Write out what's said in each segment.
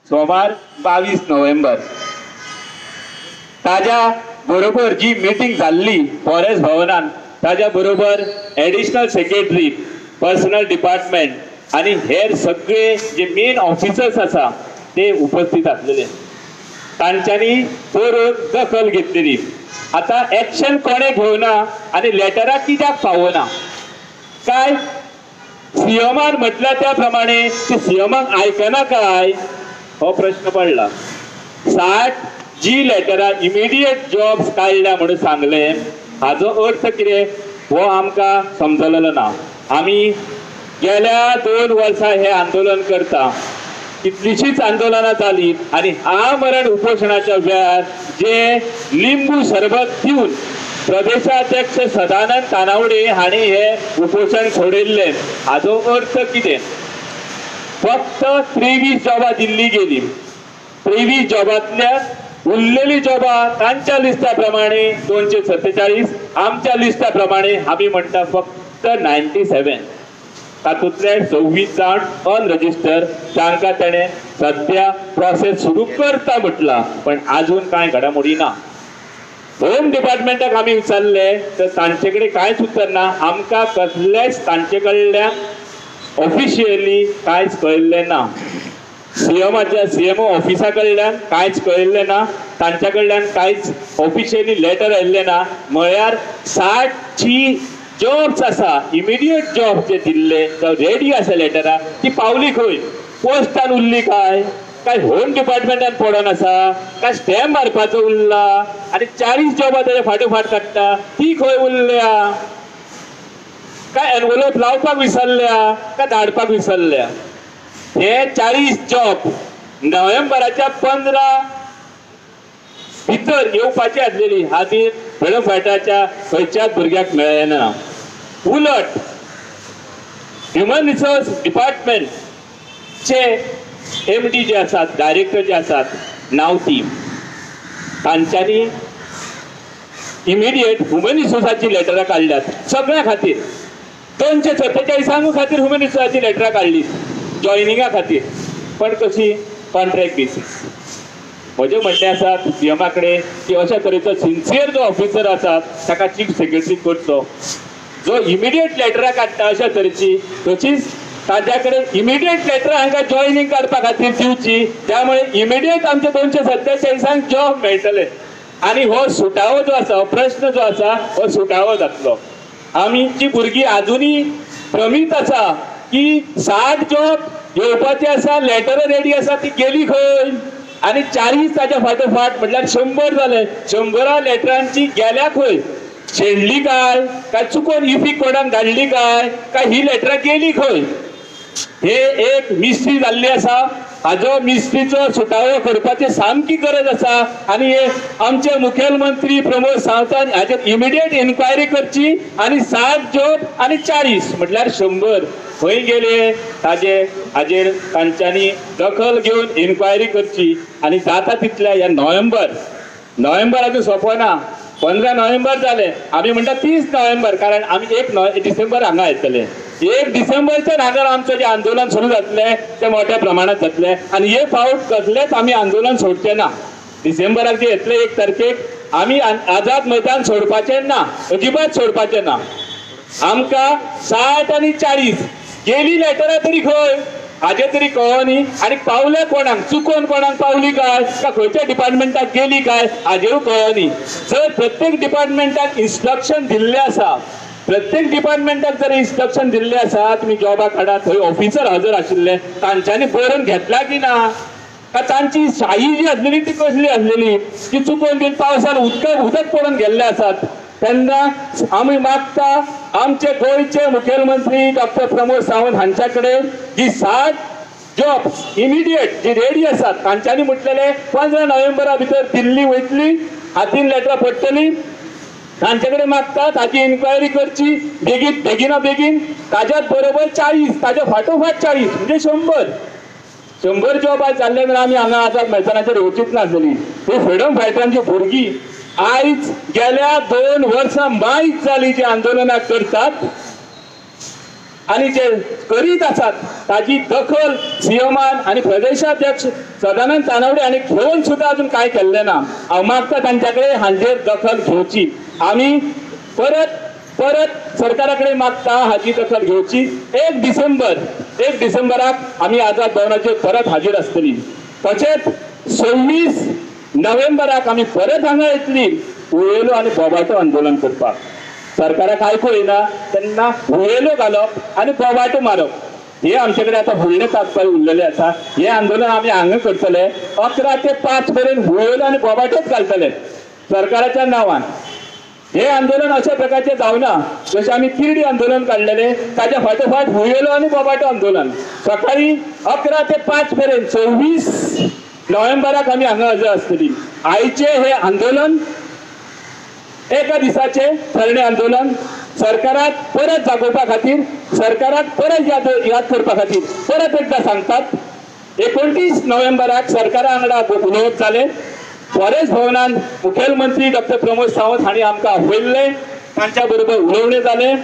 सोमार 22 नोव्हेंबर. ताज्या बरोबर जी मिटींग जाल्ली फॉरेस्ट भवनान, ताज्या बरोबर एडिशनल सेक्रेटरी पर्सनल डिपार्टमेंट आणि हेर सगळे जे मेन ऑफिसर्स आसा ते उपस्थित आसलेले. तांच्यांनी बरोवन दखल घेतलेली. आता एक्शन कोणें घेवना आनी लेटरां कित्याक पावना? काय सीएमान म्हटल्या त्या प्रमाणे ते सीएमाक आयकना काय, हो प्रश्न पडला. 60 जी लेटरां इमिडिएट जॉब्स काडल्या म्हणून सांगले, हाजो अर्थ कितें हो आमकां समजलेलो ना. आमी गेल्या 2 वर्सां हे आंदोलन करता. कितलीशीच आंदोलनां जाली आनी आमरण उपोशणाच्या वेळार जे लिंबू सरबत दिवन प्रदेशाध्यक्ष सदानंद तानावडे हांणी हे उपोशण सोडयल्लें, हाजो अर्थ कितें? फक्त 23 जॉबां दिल्ली गेली. 23 जॉबांतल्या उरलेली जॉबां तांच्या लिस्टा प्रमाणे 247, आमच्या लिस्टा प्रमाणे आमी म्हणटा फक्त 97. तातूंतले 26 जाण अनरजिस्टर, तांकां तेणें सद्या प्रोसेस सुरू करता म्हटला, पण अजून कांय घडामोडी ना. होम डिपार्टमेंटाक आमी विचारले तर तांचे कडेन कांयच उत्तर ना. आमकां कसलेच तांचे कडल्यान ऑफिशियली कांयच कळिल्लें ना. सीएमाच्या, सीएमओ ऑफिसा कडल्यान कांयच कळिल्लें ना. तांच्या कडल्यान कांयच ऑफिशियली लेटर आयिल्लें ना. म्हळ्यार 60ची जॉब्स आसा, इमिडिएट जॉब जे दिल्ले, रेडी आसा लेटरां, ती पावली खंय? पोस्टान उरली काय, काय होम डिपार्टमेंटान पडोन आसा, काय स्टॅम्प मारपाचो उरला? आनी 40 जॉबां तेजे फाटोफाट काडटा ती खंय उरल्या? काय एनवलोप लावपाक विसरल्या, काय धाडपाक विसरल्या? हे 40 जॉब नोव्हेंबराच्या 15 भितर येवपाची आसलेली, हातीर फ्रिडम फायटराच्या खंयच्याच भुरग्याक मेळना. उलट ह्युमन रिसोर्स डिपार्टमेंटचे एमडी जे आसात, डायरेक्टर जे आसात नावती, तांच्यांनी इमिडिएट ह्युमन रिसोर्साची लेटरां काडल्यात सगळ्या खातीर. 247 खातीर ह्युमन रिसोर्साची लेटरां काडली जॉयनिंगा खातीर, पण कशी? Contract basis. म्हजें म्हणणें आसा सीएमा कडेन की अशा तरेचो सिन्सियर जो ऑफिसर आसा ताका चीफ सेक्रेटरी करचो, जो इमिडिएट लेटरां काडटा अशा तरेची. तशीच ताज्या कडेन इमिडिएट लेटरां हांकां जॉयनींग काडपा खातीर दिवची. त्यामुळे इमिडिएट आमचे 247 जॉब मेळटले आनी हो सुटावो जो आसा, हो प्रश्न जो आसा, हो सुटावो जातलो. आमची भुरगीं आजुनूय भ्रमीत आसा की 60 जॉब येवपाची आसा, लेटरां रेडी आसा, ती गेली खंय? आनी 40 ताच्या फाटोफाट म्हटल्यार 100 जाले. 100 लेटरांची गेल्या खंय? शेणली काय, काय चुकोन इफी कोणाक धाडली काय, काय ही लेटरां गेली खंय? हे एक मिस्ट्री जाल्ली आसा. हाजो मिस्ट्रीचो सुटावो करपाची सामकी गरज आसा आनी हे आमचे मुखेलमंत्री प्रमोद सावंतान हाचेर इमिडिएट इन्क्वायरी करची आनी 60 जॉब आनी 40 म्हटल्यार 100 खंय गेले ताजे हाजेर तांच्यांनी दखल घेवन इन्क्वायरी करची. आनी जाता तितल्या ह्या नोव्हेंबर, नोव्हेंबर अजून सोंपना, 15 नोव्हेंबर जाले. आमी म्हणटा 30 नोव्हेंबर, कारण आमी 1 डिसेंबर हांगा येतले. 1 डिसेंबरच्यान हांगा आमचें जें आंदोलन सुरू जातलें तें मोठ्या प्रमाणात जातलें आनी हे फावट कसलेंच आमी आंदोलन सोडचें ना. डिसेंबराक जे येतले 1 तारखेक, आमी आझाद मैदान सोडपाचें ना, अजिबात सोडपाचें ना. आमकां 60 आनी 40 गेली लेटरां तरी खंय हाजे तरी कळो न्ही आनी पावल्या कोणाक, चुकोन कोणाक पावली काय, का खंयच्या डिपार्टमेंटाक गेली काय, हाजेरूय कळो न्ही. जर प्रत्येक डिपार्टमेंटाक इन्स्ट्रक्शन दिल्लें आसा, प्रत्येक डिपार्टमेंटाक जर इन्स्ट्रक्शन दिल्लें आसा, तुमी जॉबा काडा, थंय ऑफिसर हजर आशिल्ले, तांच्यांनी बरोवन घेतला की ना? का तांची शाही जी आसलेली ती कसली आसलेली ती चुकोन बीन पावसान उदक उदक पडून गेल्ले आसात? तेन्ना आमी मागता आमचे गोंयचे मुखेलमंत्री डॉक्टर प्रमोद सावंत हांच्या कडेन जी 60 जॉब इमिडिएट जी रेडी आसात, तांच्यांनी म्हटलेले 15 नोव्हेंबरा भितर दिल्ली वयतली, हातीन लेटरां पडटली, तांचे कडेन मागता ताची इन्क्वायरी करची बेगीन, बेगिना बेगीन. ताज्याच बरोबर 40, ताच्या फाटोफाट 40, म्हणजे 100. 100 जॉब आज जाल्ले जाल्यार आमी हांगा आझाद मैदानाचेर येवचीच नासलेली. ही फ्रिडम फायटरांची भुरगीं आयज गेल्या 2 वर्सां मायज जाली जी आंदोलनां करतात. आनी जे करीत आसात ताजी दखल सीएमान आनी प्रदेशाध्यक्ष सदानंद तानावडे हांणी घेवन सुद्दां अजून कांय केल्लें ना. हांव मागता तांच्या कडेन हांचेर दखल घेवची. आमी परत परत सरकारा कडेन मागता हाची दखल घेवची. 1 डिसेंबराक आमी आझाद भवनाचेर परत हाजीर आसतली. तशेंच 26 नोव्हेंबराक आमी परत हांगा येतली हुयेलो आनी बोबाटो आंदोलन करपाक. सरकाराक आयकूं येना तेन्ना हुयेलो घालप आनी बोबाटो मारप हे आमचे कडेन आतां फुडले तात्पर्य उरलेले आसा. हे आंदोलन आमी हांगा करतले. 11 ते 5 मेरेन हुयेलो आनी बोबाटोच घालतले सरकाराच्या नांवान. हे आंदोलन अशा प्रकारचे जावना जशें आमी तिरडी आंदोलन काडलेले ताच्या फाटोफाट हुयेलो आनी बोबाटो आंदोलन सकाळी 11 ते 5 मेरेन 26 नोव्हेंबराक आमी हांगा हजर आसतली. आयचे हे आंदोलन एका दिसाचे धरणे आंदोलन सरकाराक परत जागोवपा खातीर, सरकाराक परत याद करपा खातीर परत एकदा सांगतात. 29 नोव्हेंबराक सरकारा वांगडा उलोवप जालें. फॉरेस्ट भवनान मुखेलमंत्री डॉक्टर प्रमोद सावंत हांणी आमकां आपयल्लें, तांच्या बरोबर उलोवणें जालें.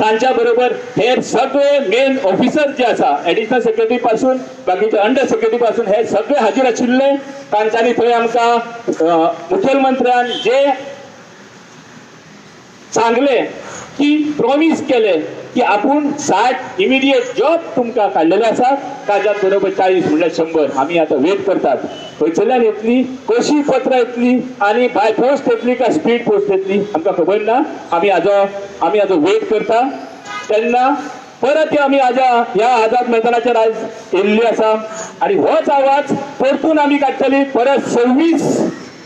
तांच्या बरोबर हे सगळे मेन ऑफिसर जे आसा एडिशनल सेक्रेटरी पासून बाकीचे अंडर सेक्रेटरी पासून हे सगळे हाजीर आशिल्ले. तांच्यांनी थंय आमकां मुखेलमंत्र्यान जे सांगले की प्रॉमीस केले की आपूण 60 इमिडिएट जॉब तुमकां काडलेले आसा, ताज्या बरोबर 40 म्हणल्यार 100 आमी आतां वेट करतात. खंयसरल्यान येतली, कशी पत्रां येतली आनी बाय पोस्ट येतली काय स्पीड पोस्ट येतली आमकां खबर ना. आमी आजो वेट करता. तेन्ना परत आमी आजा ह्या आझाद मैदानाचेर आयज येयल्ली आसा आनी होच आवाज परतून आमी काडटली. परत 26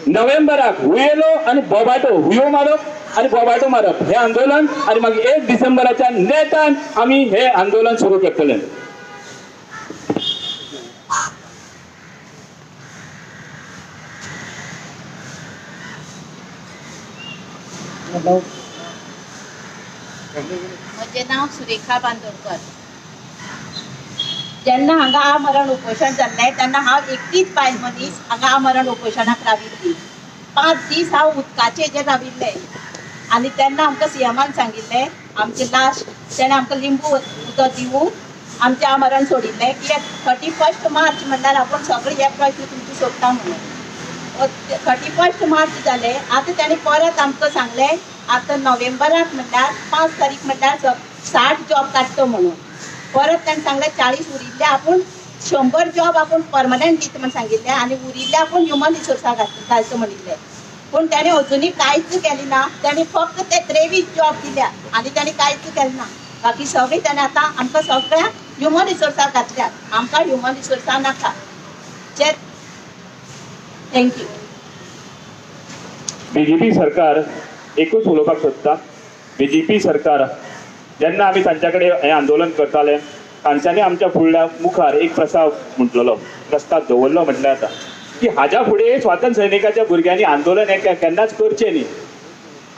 नोव्हेंबराक हुयेलो आनी बोबाटो, हुयो मारप आनी बोबाटो मारप हे आंदोलन आनी मागीर 1 डिसेंबराच्या नेटान आमी हे आंदोलन सुरू करतले. म्हजें नांव सुरेखा बांदोडकर. जेन्ना हांगा आमरण उपोशण जाल्लें तेन्ना हांव एकटीच बायल मनीस हांगा आमरण उपोशणाक राविल्ली. 5 दीस हांव उदकाचे हेजेर राविल्लें आनी तेन्ना आमकां सीएमान सांगिल्लें आमचें लास्ट तेणें आमकां लिंबू उदक दिवन आमचें आमरण सोडिल्लें की 31 मार्च म्हणल्यार आपूण सगळे हे प्रश्न तुमचे सोडटा म्हणून. 31 मार्च जाले. आतां तेणें परत आमकां सांगलें आतां नोव्हेंबराक म्हणल्यार 5 तारीख म्हणल्यार 60 जॉब काडटा म्हणून. परत ताणें सांगलें 40 उरिल्ले आपूण 100 जॉब आपूण परमनंट दिता म्हण सांगिल्लें आनी उरिल्ले आपूण ह्युमन रिसोर्साक घालता म्हणिल्लें. पूण ताणें अजुनूय कांयच केलें ना. ताणें फक्त ते 23 जॉब दिल्या आनी ताणें कांयच केलें ना. बाकी सगळें ताणें आतां आमकां सगळ्या ह्युमन रिसोर्साक घातल्यात. आमकां ह्युमन रिसोर्सां नाका. Thank you. BJP सरकार एकूच उलोवपाक सोदता. बीजेपी सरकार जेन्ना आमी तांच्या कडेन हें आंदोलन करताले तांच्यांनी आमच्या फुडल्या मुखार एक प्रस्ताव म्हटलेलो, प्रस्ताव दवरलो म्हटल्यार जाता की हाज्या फुडें स्वातंत्र्य सैनिकाच्या भुरग्यांनी आंदोलन हें केन्नाच करचें न्ही.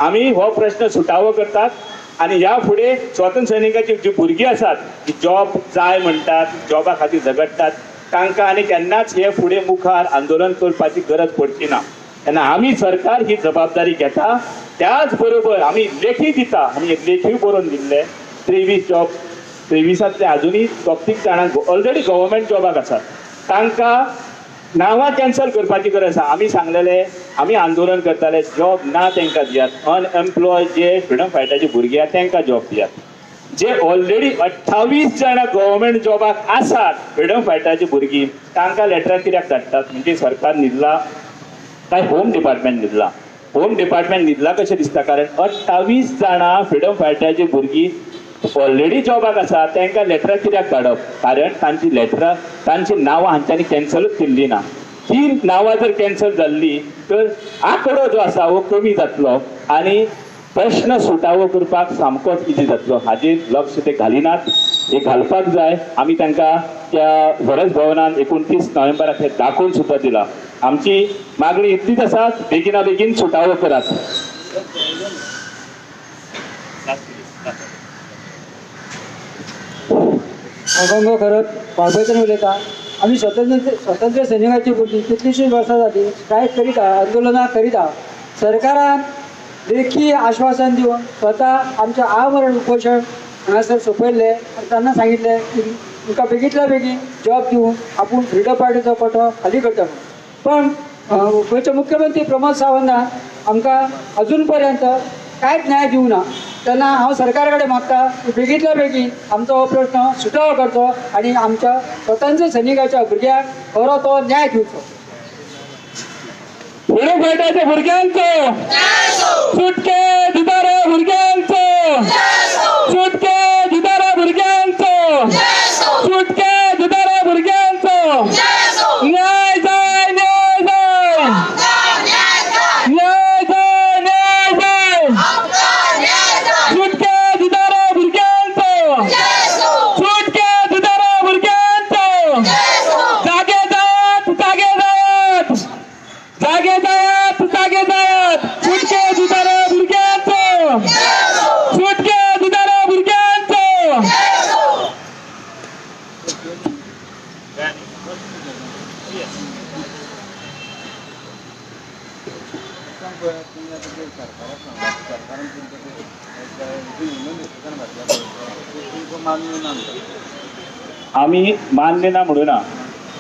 आमी हो प्रश्न सुटावो करतात आनी ह्या फुडें स्वातंत्र्य सैनिकाची जी भुरगीं आसात जी जॉब जाय म्हणटात, जॉबा खातीर झगडटात, तांकां आनी केन्नाच हे फुडें मुखार आंदोलन करपाची गरज पडची ना. तेन्ना आमी सरकार ही जबाबदारी घेता. त्याच बरोबर आमी लेखी दिता, आमी एक लेखी बरोवन दिल्ले 23 जॉब, 23तांतले आजुनूय 2-3 जाणांक ऑलरेडी गव्हर्मेंट जॉबाक आसात, तांकां नांवां कॅन्सल करपाची गरज आसा. आमी सांगलेले, आमी आंदोलन करताले, जॉब ना तांकां दियात, अनएम्प्लॉय जे फ्रिडम फायटराचे भुरगे आसा तांकां जॉब दियात. जे ऑलरेडी 28 जाणां गव्हर्मेंट जॉबाक आसात फ्रिडम फायटराची भुरगीं, तांकां लेटरां कित्याक धाडटात? म्हणजे सरकार न्हिदला काय होम डिपार्टमेंट न्हिदला? होम डिपार्टमेंट न्हिदला कशें दिसता, कारण 28 जाणां फ्रिडम फायटराची भुरगीं ऑलरेडी जॉबाक आसा, तांकां लेटरां कित्याक धाडप? कारण तांची लेटरां, तांची नांवां हांच्यांनी कॅन्सलूच केल्ली ना. ती नांवां जर कॅन्सल जाल्ली तर आंकडो जो आसा हो कमी जातलो आनी प्रश्न सुटावो करपाक सामकोच इजी जातलो. हाजेर लक्ष ते घालिनात, हे घालपाक जाय. आमी तांकां त्या फॉरेस्ट भवनान 29 नोव्हेंबराक हे दाखोवन सुद्दां दिलां. आमची मागणी इतलीच आसा, बेगिना बेगीन सुटावो करात. अभंग करत बाळबेच्यान उलयता. आमी स्वातंत्र्य सैनिकाची भुरगीं कितलींशींच वर्सां जालीं स्ट्रायक करीत आहा, आंदोलनां करीत आहा. सरकारान लेखी आश्वासन दिवन स्वता आमचें आमरण उपोशण हांगासर सोंपयल्ले आनी तांकां सांगिल्लें की तुमकां बेगींतल्या बेगीन जॉब दिवन आपूण फ्रिडम पार्टीचो कोटो खाली करता. पण गोंयचे मुख्यमंत्री प्रमोद सावंतान आमकां अजून पर्यंत कांयच न्याय दिवंक ना. तेन्ना हांव सरकारा कडेन मागता की बेगींतल्या बेगीन आमचो हो प्रश्न सुटावो करचो आनी आमच्या स्वतंत्र सैनिकाच्या भुरग्यांक खरो तो न्याय दिवचो. फुडें फायट्याच्या भुरग्यांचो सुटके दिदारा भुरग्यांचो सुटके दिदारा भुरग्यांचो सुटके दिदारा भुरग्यांचो न्याय जाय न्याय जाय न्याय जाय न्याय जाय सुटके दिदारा भुरग्यांचो सुटके दिदारा भुरग्यांचो जागे जायात जागे जायात जागे जायात जागे जायात सुटके दिदारा भुरग्यांचो सुटके दिदारा भुरग्यांचो. आमी मान्य ना म्हणूं ना,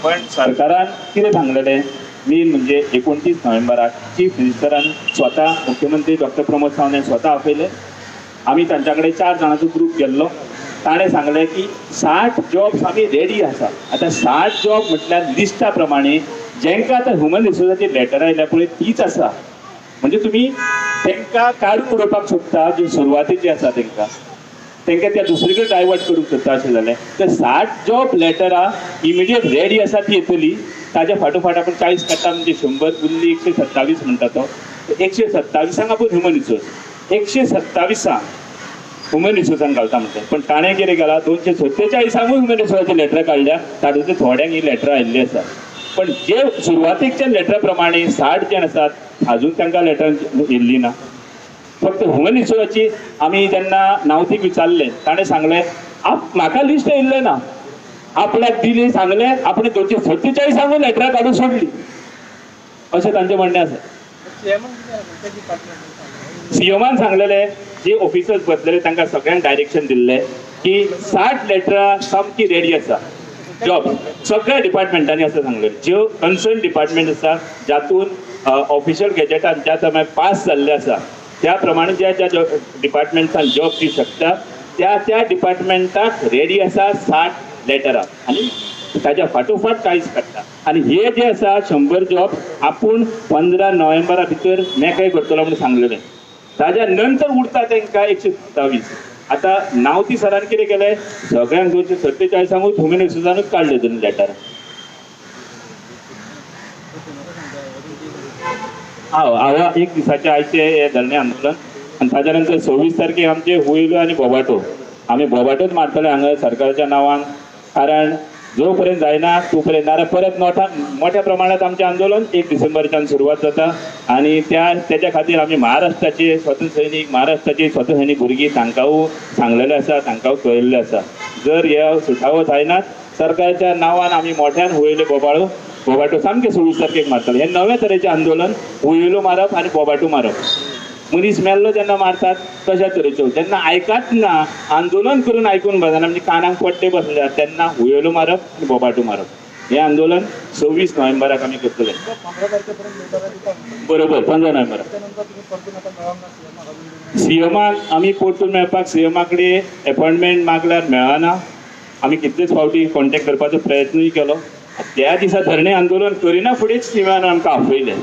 पण सरकारान कितें सांगलेलें मेन म्हणजे 29 नोव्हेंबराक चीफ मिनिस्टरान स्वता मुख्यमंत्री डॉक्टर प्रमोद सावंत स्वता आपयले. आमी तांच्या कडेन 4 जाणांचो ग्रूप गेल्लो. ताणें सांगलें की 60 जॉब्स आमी रेडी आसा. आतां 60 जॉब म्हटल्यार लिस्टा प्रमाणे जेंकां आतां ह्युमन रिसोर्साची लेटर आयल्या पळय तीच आसा. म्हणजे तुमी तांकां काडून उडोवपाक सोदता जी सुरवातेची आसा तांकां तांकां त्या दुसरे कडेन डायवर्ट करूंक सोदता अशें जालें तर 60 जॉब लेटरां इमिडिएट रेडी आसा ती येतली. ताज्या फाटोफाट आपूण 40 काडटा म्हणजे 100 उरली 127 म्हणटा तो 127 आपूण ह्युमन रिसोर्स 127 ह्युमन रिसोर्सान घालता म्हणटा. पण ताणें कितें केलां 247 ह्युमन रिसोर्साची लेटरां काडल्या, तातूंतले थोड्यांक ही लेटरां आयिल्ली आसा. पण जे सुरवातेकच्या लेटरा प्रमाणे 60 जाण आसात अजून तांकां लेटर येयल्ली ना. फक्त ह्युमन रिसोर्साची आमी जेन्ना नावतीक विचारलें ताणें सांगलें म्हाका लिस्ट येयल्लें ना, आपल्याक दिली सांगलें आपणे 247 लेटरां काडून सोडली अशें तांचें म्हणणें आसा. सीएमान सांगलेलें जे ऑफिसर्स बसलेले तांकां सगळ्यांक डायरेक्शन दिल्लें की 60 लेटरां सामकी रेडी आसा जॉब सगळ्या डिपार्टमेंटांनी आसा सांगलें. ज्यो कन्सर्न डिपार्टमेंट आसा जातून ऑफिशियल गॅजेटान ज्या समय पास जाल्ले आसा त्या प्रमाणे ज्या ज्या डिपार्टमेंटान जॉब दिवं शकता त्या त्या डिपार्टमेंटाक रेडी आसा 60 लेटरां आनी ताज्या फाटोफाट 40 काडटा. आनी हे जे आसा 100 जॉब आपूण 15 नोव्हेंबरा भितर मेकळे करतलो म्हणून सांगलेलें. ताज्या नंतर उरता तांकां 127. आतां नावती सरान कितें केलें सगळ्यांक 247 ह्युमन रिसोर्सानूच काडले दोन लेटर. हांव एक दिसाचें आयचें हें धरणे आंदोलन आनी ताज्या नंतर 26 तारखेक आमचें हुयलो आनी बोबाटो आमी बोबाटोच मारतले हांगा सरकाराच्या नांवान, कारण जो पर्यंत जायना तो पर्यंत नाजाल्यार परत मोठ्या प्रमाणात आमचें आंदोलन 1 डिसेंबरच्यान सुरवात जाता. आनी तेच्या खातीर आमी महाराष्ट्राचे स्वतंत्र सैनीक महाराष्ट्राचे स्वतंत्र सैनीक भुरगीं तांकां सांगलेलें आसा, तांकां कळयल्लें आसा जर हे सुटावो जायनात सरकारच्या नांवान आमी मोठ्यान हुयेलो बोबाटो सामकें 26 तारखेक मारतले. हें नव्या तरेचें आंदोलन हुयेलो मारप आनी बोबाटो मारप. मनीस मेल्लो जेन्ना मारतात तशा तरेच्यो जेन्ना आयकात ना आंदोलन करून आयकून बसना म्हणजे कानाक पट्टे बसल्यार तेन्ना हुयेलो मारप आनी बोबाटो मारप हें आंदोलन 26 नोव्हेंबराक आमी करतले. बरोबर 15 नोव्हेंबराक सीएमाक आमी परतून मेळपाक सीएमा कडेन एपॉयंटमेंट मागल्यार मेळना. आमी कितलेच फावटी कॉन्टेक्ट करपाचो प्रयत्नूय केलो. त्या दिसा धरणे आंदोलन करिना फुडेंच सीएमान आमकां आपयलें.